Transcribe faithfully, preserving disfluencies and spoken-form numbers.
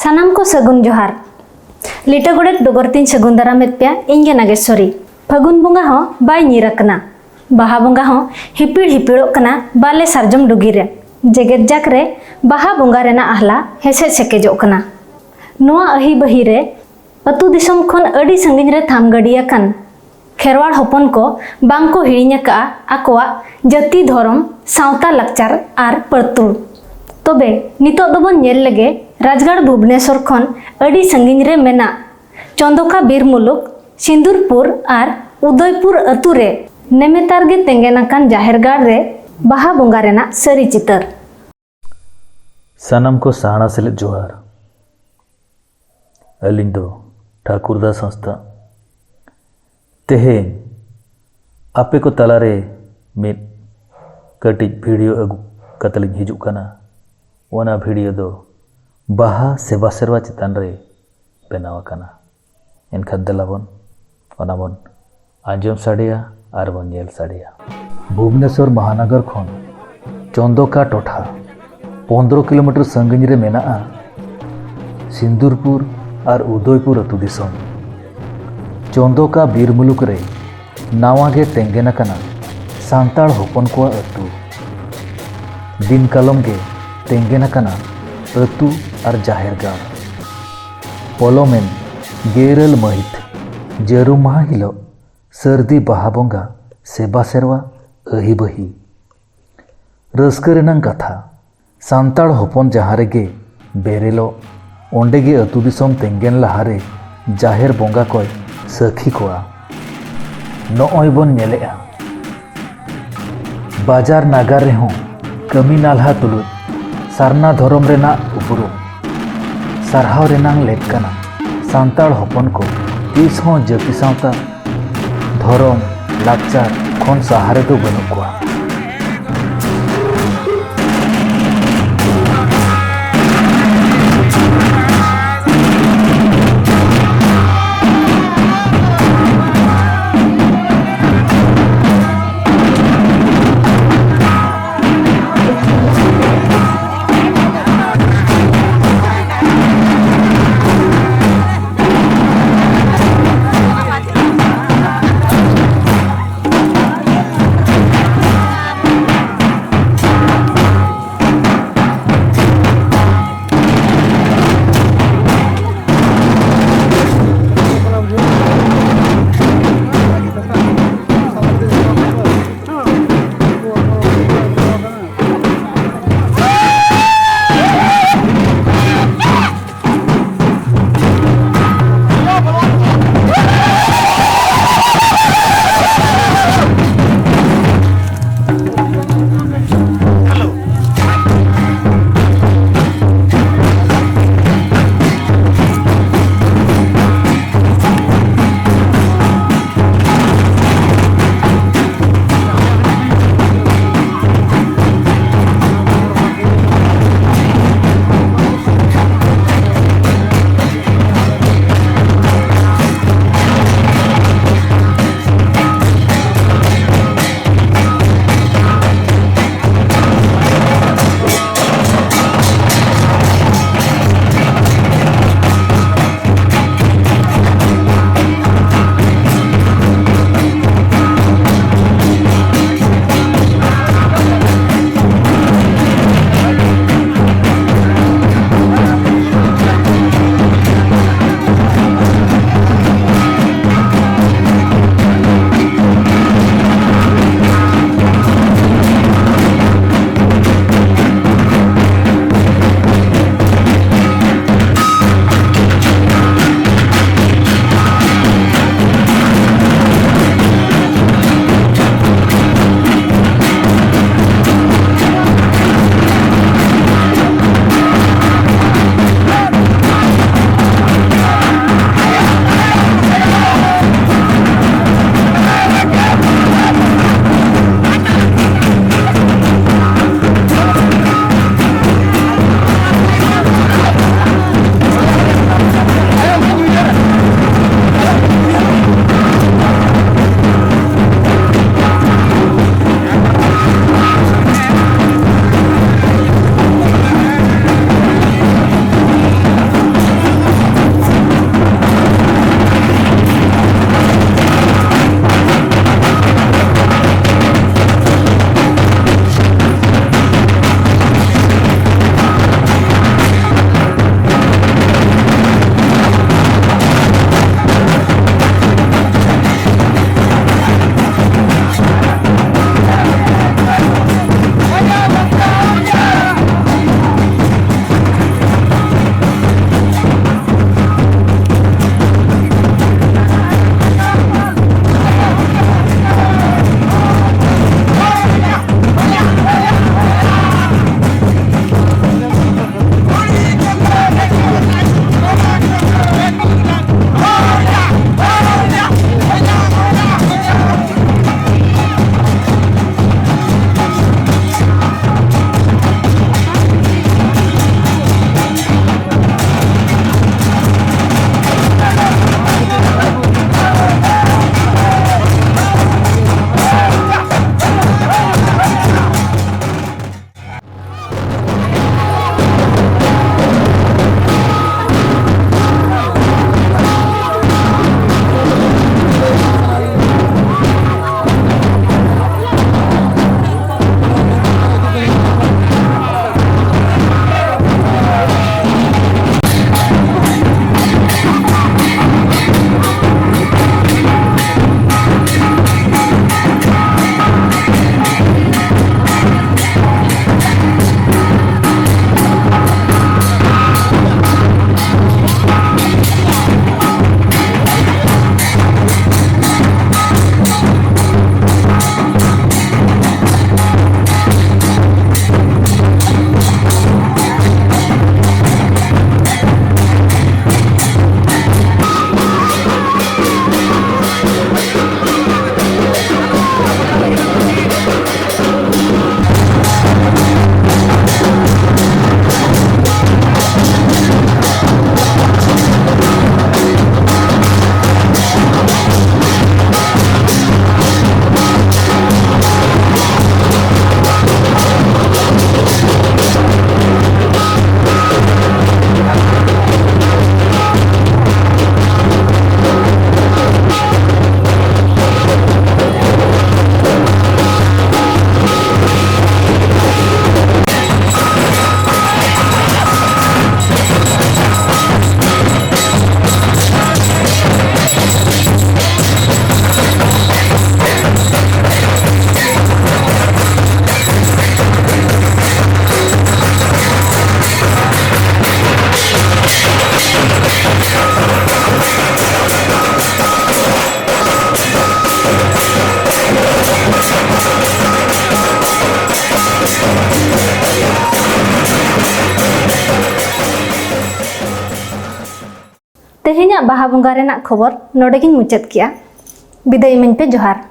ᱥᱟᱱᱟᱢ ᱠᱚ ᱥᱟᱹᱜᱩᱱ ᱡᱚᱦᱟᱨ᱾ ᱞᱤᱴᱟᱹ ᱜᱚᱰᱮᱛ ᱰᱚᱜᱚᱨ ᱛᱤᱧ ᱥᱟᱹᱜᱩᱱ ᱫᱟᱨᱟᱢᱮᱫ ᱯᱮᱭᱟ, ᱤᱧ ᱜᱮ ᱱᱟᱜᱮᱥᱣᱚᱨᱤ᱾ ᱯᱷᱟᱹᱜᱩᱱ ᱵᱚᱸᱜᱟ ᱦᱚᱸ ᱵᱟᱭ ᱧᱤᱨ ᱟᱠᱟᱱᱟ, ᱵᱟᱦᱟ ᱵᱚᱸᱜᱟ ᱦᱚᱸ ᱦᱤᱯᱤᱲ ᱦᱤᱯᱤᱲᱚᱜ ᱠᱟᱱᱟ ᱵᱟᱞᱮ ᱥᱟᱨᱡᱚᱢ ᱰᱩᱜᱤ ᱨᱮ᱾ ᱡᱮᱜᱮᱛ ᱡᱟᱠ ᱨᱮ ᱵᱟᱦᱟ ᱵᱚᱸᱜᱟ ᱨᱮᱱᱟᱜ ᱟᱦᱞᱟ ᱦᱮᱥᱮᱡ ᱥᱮᱠᱮᱡᱚᱜ ᱠᱟᱱᱟ᱾ ᱱᱚᱣᱟ ᱟᱹᱦᱤ ᱵᱟᱹᱦᱤ ᱨᱮ ᱟᱹᱛᱩ ᱫᱤᱥᱚᱢ ᱠᱷᱚᱱ ᱟᱹᱰᱤ ᱥᱟᱺᱜᱤᱧ ᱨᱮ ᱛᱷᱟᱢ ᱜᱟᱹᱰᱤ ᱟᱠᱟᱱ ᱠᱷᱮᱨᱣᱟᱲ ᱦᱚᱯᱚᱱ ᱠᱚ ᱵᱟᱝ ᱠᱚ ᱦᱤᱲᱤᱧ ᱟᱠᱟᱫᱼᱟ ᱟᱠᱚᱣᱟᱜ ᱡᱟᱹᱛᱤ, ᱫᱷᱚᱨᱚᱢ, ᱥᱟᱶᱛᱟ, ᱞᱟᱠᱪᱟᱨ ᱟᱨ ᱯᱟᱹᱨᱛᱩᱞ᱾ ᱛᱚᱵᱮ ᱱᱤᱛᱚᱜ ᱫᱚᱵᱚᱱ ᱧᱮᱞ ᱞᱮᱜᱮ ᱨᱟᱡᱽᱜᱟᱲ ᱵᱷᱩᱵᱽᱱᱮᱥᱚᱨ ᱠᱷᱚᱱ ᱟᱹᱰᱤ ᱥᱟᱺᱜᱤᱧ ᱨᱮ ᱢᱮᱱᱟᱜ ᱪᱚᱱᱫᱚᱠᱟ ᱵᱤᱨ ᱢᱩᱞᱩᱠ ᱥᱤᱸᱫᱩᱨᱯᱩᱨ ᱟᱨ ᱩᱫᱚᱭᱯᱩᱨ ᱟᱹᱛᱩ ᱨᱮ ᱱᱮᱢᱮᱛᱟᱨ ᱜᱮ ᱛᱮᱸᱜᱮᱱ ᱟᱠᱟᱱ ᱡᱟᱦᱮᱨ ᱜᱟᱲ ᱨᱮ ᱵᱟᱦᱟ ᱵᱚᱸᱜᱟ ᱨᱮᱱᱟᱜ ᱥᱟᱹᱨᱤ ᱪᱤᱛᱟᱹᱨ᱾ ᱥᱟᱱᱟᱢ ᱠᱚ ᱥᱟᱦᱱᱟ ᱥᱮᱞᱮᱫ ᱡᱚᱦᱟᱨ᱾ ᱟᱹᱞᱤᱧ ᱫᱚ ᱴᱷᱟᱹᱠᱩᱨ ᱫᱟᱥ ᱦᱟᱸᱥᱫᱟ᱾ ᱛᱮᱦᱮᱧ ᱟᱯᱮ ᱠᱚ ᱛᱟᱞᱟᱨᱮ ᱢᱤᱫ ᱠᱟᱹᱴᱤᱡ ᱵᱷᱤᱰᱤᱭᱳ ᱟᱹᱜᱩ ᱠᱟᱛᱮ ᱞᱤᱧ ᱦᱤᱡᱩᱜ ᱠᱟᱱᱟ᱾ ᱚᱱᱟ ᱵᱷᱤᱰᱤᱭᱳ ᱫᱚ ᱵᱟᱦᱟ ᱥᱮᱵᱟ ᱥᱮᱨᱣᱟ ᱪᱮᱛᱟᱱ ᱨᱮ ᱵᱮᱱᱟᱣ ᱟᱠᱟᱱᱟ᱾ ᱮᱱᱠᱷᱟᱱ ᱫᱮᱞᱟ ᱵᱚᱱ ᱚᱱᱟ ᱵᱚᱱ ᱟᱸᱡᱚᱢ ᱥᱟᱰᱮᱭᱟ ᱟᱨ ᱵᱚᱱ ᱧᱮᱞ ᱥᱟᱰᱮᱭᱟ᱾ ᱵᱷᱩᱵᱽᱱᱮᱥᱚᱨ ᱢᱚᱦᱟᱱᱚᱜᱚᱨ ᱠᱷᱚᱱ ᱪᱚᱱᱫᱚᱠᱟ ᱴᱚᱴᱷᱟ ᱯᱚᱱᱫᱽᱨᱚ ᱠᱤᱞᱳᱢᱤᱴᱟᱨ ᱥᱟᱺᱜᱤᱧ ᱨᱮ ᱢᱮᱱᱟᱜᱼᱟ ᱥᱤᱸᱫᱩᱨᱯᱩᱨ ᱟᱨ ᱩᱫᱚᱭᱯᱩᱨ ᱟᱹᱛᱩ ᱫᱤᱥᱚᱢ᱾ ᱪᱚᱱᱫᱚᱠᱟ ᱵᱤᱨ ᱢᱩᱞᱩᱠ ᱨᱮ ᱱᱟᱣᱟ ᱜᱮ ᱛᱮᱸᱜᱮᱱ ᱟᱠᱟᱱᱟ ᱥᱟᱱᱛᱟᱲ ᱦᱚᱯᱚᱱ ᱠᱚᱣᱟᱜ ᱟᱹᱛᱩ᱾ ᱫᱤᱱ ᱠᱟᱞᱚᱢ ᱜᱮ ᱛᱮᱸᱜᱮᱱ ᱟᱠᱟᱱᱟ ᱟᱹᱛᱩ ᱟᱨ ᱡᱟᱦᱮᱨ ᱜᱟᱲ᱾ ᱯᱚᱞᱚᱢᱮᱱ ᱜᱮᱨᱟᱹᱞ ᱢᱟᱹᱦᱤᱛ ᱡᱟᱹᱨᱩᱢ ᱢᱟᱦᱟ ᱦᱤᱞᱳᱜ ᱥᱟᱹᱨᱫᱤ ᱵᱟᱦᱟ ᱵᱚᱸᱜᱟ ᱥᱮᱵᱟ ᱥᱮᱨᱣᱟ ᱟᱹᱦᱤ ᱵᱟᱹᱦᱤ᱾ ᱨᱟᱹᱥᱠᱟᱹ ᱨᱮᱱᱟᱝ ᱠᱟᱛᱷᱟ, ᱥᱟᱱᱛᱟᱲ ᱦᱚᱯᱚᱱ ᱡᱟᱦᱟᱸ ᱨᱮᱜᱮ ᱵᱮᱨᱮᱞᱚᱜ, ᱚᱸᱰᱮ ᱜᱮ ᱟᱹᱛᱩ ᱫᱤᱥᱚᱢ ᱛᱮᱸᱜᱮᱱ ᱞᱟᱦᱟᱨᱮ ᱡᱟᱦᱮᱨ ᱵᱚᱸᱜᱟ ᱠᱚᱭ ᱥᱟᱹᱠᱷᱤ ᱠᱚᱣᱟ᱾ ᱱᱚᱜᱼᱚᱭ ᱵᱚᱱ ᱧᱮᱞᱮᱜᱼᱟ, ᱵᱟᱡᱟᱨ ᱱᱟᱜᱟᱨ ᱨᱮᱦᱚᱸ ᱠᱟᱹᱢᱤ ᱱᱟᱞᱦᱟ ᱛᱩᱞᱩᱡ ᱥᱟᱨᱱᱟ ᱫᱷᱚᱨᱚᱢ ᱨᱮᱱᱟᱜ ᱩᱯᱨᱩᱢ ᱥᱟᱨᱦᱟᱣ ᱨᱮᱱᱟᱝ ᱞᱮᱠ ᱠᱟᱱᱟ᱾ ᱥᱟᱱᱛᱟᱲ ᱦᱚᱯᱚᱱ ᱠᱚ ᱛᱤᱥ ᱦᱚᱸ ᱡᱟᱹᱛᱤ ᱥᱟᱶᱛᱟ, ᱫᱷᱚᱨᱚᱢ, ᱞᱟᱠᱪᱟᱨ ᱠᱷᱚᱱ ᱥᱟᱦᱟ ᱨᱮᱫᱚ ᱵᱟᱹᱱᱩᱜ ᱠᱚᱣᱟ᱾ ᱛᱮᱦᱮᱧᱟᱜ ᱵᱟᱦᱟ ᱵᱚᱸᱜᱟ ᱨᱮᱱᱟᱜ ᱠᱷᱚᱵᱚᱨ ᱱᱚᱰᱮ ᱜᱤᱧ ᱢᱩᱪᱟᱹᱫ ᱠᱮᱜᱼᱟ᱾ ᱵᱤᱫᱟᱹᱭ ᱤᱢᱟᱹᱧ ᱯᱮ, ᱡᱚᱦᱟᱨ᱾